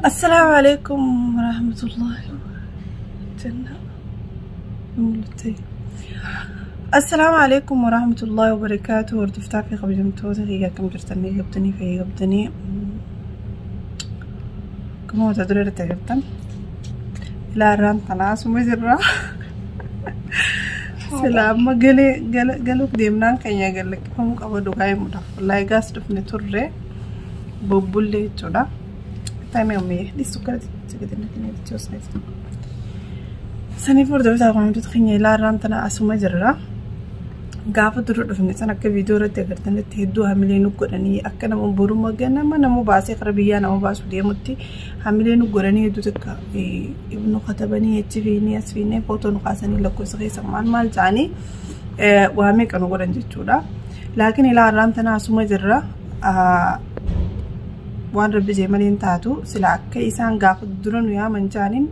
Assalaamu alaikum warahmatullahi janna mul'atte. Assalaamu alaikum warahmatullahi wabarakaatuh. Hordoftaa fi kabajamtoota kiyya, akkam jirtanii? Qabdanii fi qabdanii akkuma mata duree irratti agartan, ilaarraan tanaa asuma jirra. Sila amma galee galuuf deemnaan keenya galaqqifamuu qaba dhugaa himuudhaaf. Wallaahi gaas dhufne turre bubbullee jechuudha. Time ummiyee dhiistu kanatti. Saniif hordoftoota kabajamtoota keenya, ilaarraan tana asuma jirra. Gaafa dura dhufne san akka viidiyoo irratti agartanitti hedduu hamilee nu godhanii, akka nama boruma ganama nama baasee kara biyyaa nama baasu deemutti hamilee nu godhanii, hedduu takka nu katabanii, achi fiinee as fiinee footoo nu kaasanii, lakkoofsa keessa maal maal ta'anii waa meeqa nu godhan jechuudha. Laakiin ilaarraan tana asuma jirra. Waan rabbi jee malee hin taatu. Sila akka isaan gaafa dura nu yaaman jaaniin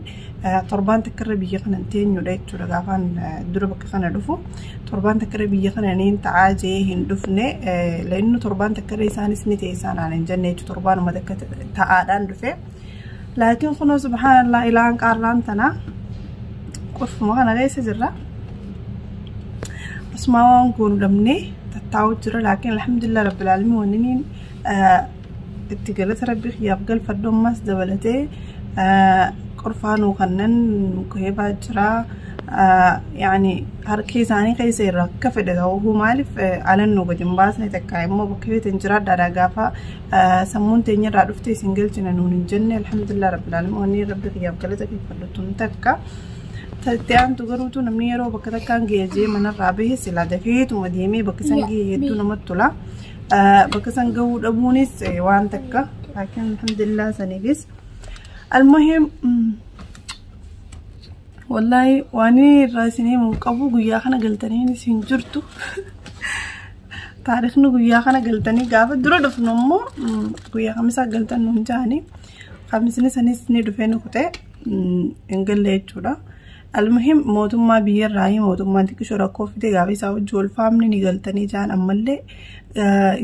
torbaan takka irra biyya kana hin teenyudha jechuudha. Gaafaan dura bakka kana dhufu torbaan takka irra biyya kana ni ta'aa jee hin dhufne. La'innu torbaan takka irra isaanis ni ta'e isaan hin jenne jechuudha. Torbaanuma takka ta'aadhaan dhufe. Laakiin kunoo subhaanallah, ilaan qaarraan tana qurfuma kana keessa jirra. Asumaa waan goonu dhabnee tattaa'u jira. Laakiin alhamdulillah rabbil aalamiin, wanni niin itti galata rabbi kiyyaaf galfadhu ammas dabalatee qorfaa nuu kannan nu keebaa jira. Yaani harki isaanii keessa irra akka fedhe ta'uu, maaliif alan nu gadi hin baasne? Takka immoo bakka feetan jiraadhaadha, gaafa sammuun teenya irraa dhufte isin galchina nuun hin jenne. Alhamdulillah rabbil aalamiin, wanni rabbi kiyyaaf galata galfadhu tun takka. Itti aantu garuutu namni yeroo bakka takkaan geejjee manarraa bahe silaa dafeetuma deemee bakka san gahee hedduu namatti tola. Bakka san gahuu dhabuunis waan takka, laakiin alhamdulillah saniifis. Almuhim, wallaahi waan irraa isin himuu qabu, guyyaa kana galtanii isin jirtu. Taarikhni guyyaa kana galtanii, gaafa dura dhufnu immoo guyyaa kamisaa galtan nuun jaanii, kamisni sanis ni dhufee nu kutee hin galle jechuudha. Almuhim, mootummaa biyyarraa mootummaan xiqqishoo rakkoo fide. Gaafa isaa wajji wal faamni ni galtanii jaan, ammallee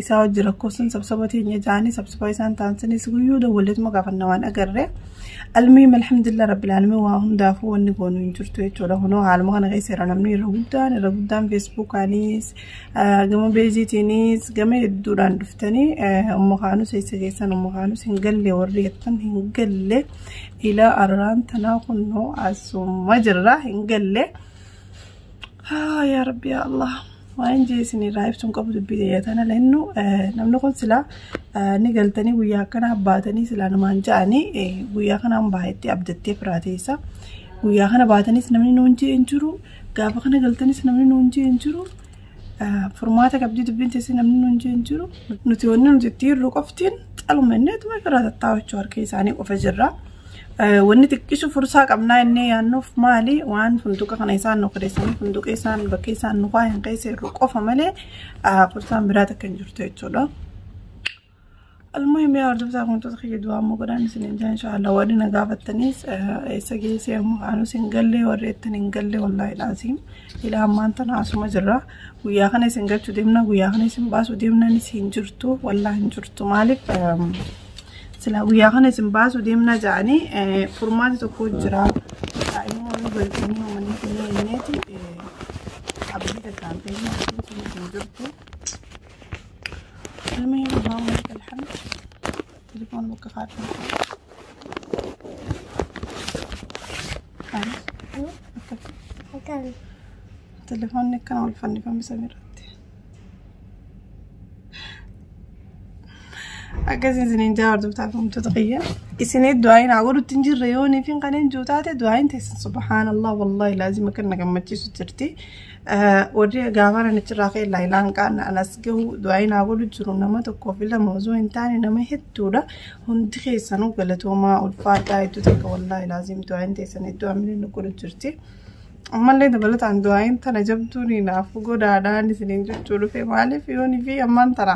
isaa wajji rakkoo sun sabsaba teenya jaanii, sabsaba isaan ta'an guyyuu dawwalleetuma gaafanna waan agarre. Almuhim, alhamdulillah rabbil aalamiin, waa hundaafuu wanni goonu hin jirtu jechuudha. Kunoo haaluma kana keessa jira namni irra guddaan feesbuukaanis, gama beeziitiinis, gama hedduudhaan dhuftanii umma kaanus eessa keessan, umma kaanus hin galle warri jettan, hin galle. Ilaa arraan tanaa kunnoo asuma jirra, hin galle. Yaa rabbi, yaa Allah, waan jee isin irraa ibsuun qabu dubbii ta'e lennu. Namni kun silaa ni galtanii guyyaa akkanaa baatanii silaa namaan ja'anii, guyyaa kanaan baay'eetti abdattee firaateessa. Guyyaa kana baatanis namni nuun jee hin jiru, gaafa kana galtanis namni nuun jee hin jiru. Furmaata qabdii dubbiin teessee namni nuun jee hin jiru. Nuti wanni nuti itti hirru qoftiin caluma inni ituma firaa tattaa'achuu harka isaanii qofa jirra. Wanni xiqqishu fursaa qabnaa innee yaannuuf maali? Waan funduqa kana isaan nu kireessanii, funduqa isaan bakka isaan nu kaayan keessa jirru qofa malee fursaan biraa takka hin jirtu jechuudha. Almuhim, yaa hordoftoota wantoota kiyya, du'aa ammoo godhaan isin hin jaa. Inshaallah warri na gaafattanis eessa geessee ammoo kaanus hin galle warri ittiin hin galle, wallaahi laasiim ilaa ammaan tana asuma jirra. Guyyaa kana isin galchuu deemna, guyyaa kana isin baasuu deemnanis hin jirtu, wallaahi hin jirtu. Maaliif silaa guyyaa kana isin baasuu deemna ja'anii furmaati tokko jira. Immoo nu galchanii uummanni keenya inneeti abdii takkaan ta'e hin jirtu. المهم، اللهم لك الحمد. تليفون بكا خارج. Akkam. Telefoonni akkana wal fannifame samiirratti. Akkasii isiniin jaa, hordoftaa fi kiyya. Isinii du'aayin haa godhutti hin jirre yoonii fi kan hin jiru taate du'aayin teessan, subhaanallah, wallahi laazima kan na gammachiisu jirti. Warri gaafa ani achirraa ka'e laayilaan qaana anas gahu du'aayin haa godhu jiru nama tokkoo fi lama osoo hin taane nama hedduudha. Hundi keessanuu galatoomaa, ulfaadhaa, hedduu takka wallahi laazim du'aayin teessan hedduu hamileen nu godhu jirti. Ammallee dabalataan du'aayin tana jabduun naaf godhaadhaan isiniin jechuu dhufe. Maaliif yoonii fi ammaan tana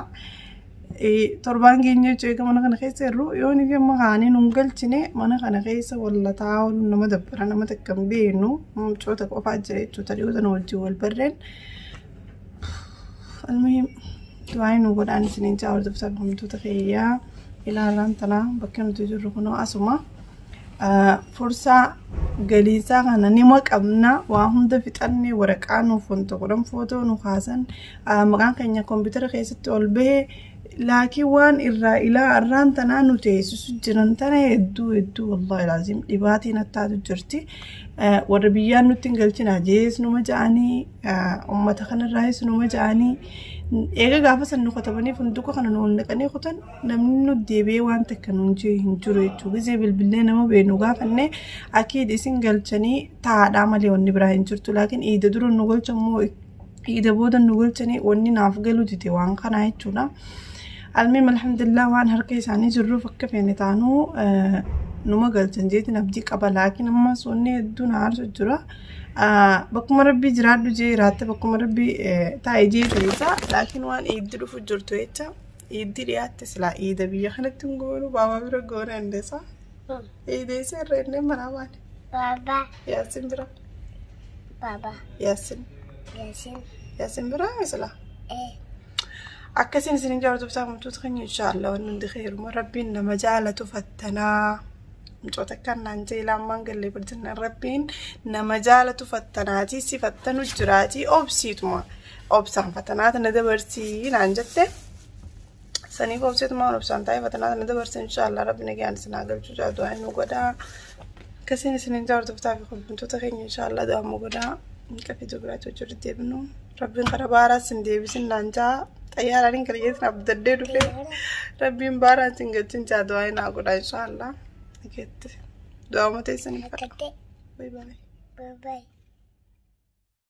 torbaan keenya jechuun eega mana kana keessa jirru, yoonii fi amma kaanii nun galchine mana kana keessa wallataa nama dabbara, nama takka hin beeknu, mucoota qofaa jira jechuudha dhiyoo tana wajjin wal barreen. Almuhim, du'aayin nu godhaan isiniin jaa, hordoftoota kiyyaa. Ilaalaan tanaa bakka nuti jirru kunoo asuma. Fursaa galiisaa kana nima qabna, waa hunda fixannee, waraqaa nuuf wanta godhan, footoo nu kaasan, maqaan keenya kompiitara keessatti ol bahee, laakiin waan irraa ilaa irraan tanaa nu teessisu jiran tana hedduu hedduu, wallaahi laazim dhibaatiin attaatu jirti. Warra biyyaan nutti hin galchina jees numa ja'anii, uummata kanarraayis numa ja'anii, eega gaafa san nu katabanii funduqa kana nu naqanii kutan, namni nu deebi'ee waan takka nuun jee hin jiru jechuudha. Gisee bilbilee nama beenu gaafannee akiid isin galchanii taa'aadhaa malee wanni biraa hin jirtu. Laakiin iida dura nu galchan moo iida booda nu galchanii, wanni naaf galu dide waan kanaa jechuudha. Almiim, alhamdulillah, waan harka isaanii jirruuf akka feene taanuu numa galchan jeetiin abdii qaba. Laakiin ammas wanni hedduun aarsu jira. Bakkuma rabbii jiraadhu jee jiraatte, bakkuma rabbii taa'ee jee teessa. Laakiin waan iiddi dhufu jirtu jecha, iiddi dhiyaatte, silaa iida biyya kanatti hin goonu, baabaa bira goona indeessa. Iida isa irra innee manaa baane. Baba. Yaasin bira. Baba. Yaasin. Yasin. Yaasin bira silaa. Eh. Akkasiin isin jaalatu saamamtoota keenya, inshaallah wanni hundi kheeruma. Rabbiin nama jaalatu fattanaa. Mucoota akkanaan jee lammaan gallee bilchinna, rabbiin nama jaalatu fattanaati, si fattanu jiraati, obsiituma obsaan fattanaa tana dabarsii naan jette. Saniif obsiituma obsaan taa'ee fattanaa tana dabarsi, inshaallah rabbi nagaan isin haa galchuu, du'aa nu godhaa. Akkasiin isin jaalatu fi kabajamtoota keenya, inshaallah du'aa nu godhaa. Qafiituu biraatti hojii deebinu. Rabbiin karaa baaraas hin deebisin naan jaa. Xayyaaraan hin galcheetin abdaddee dhufe. Rabbiin baaraan sin galchin jaa, du'aa naa godhaa inshaallah. Dhageetti. Du'aa uummata isin fadha. Kate. Bye bye. Bye bye.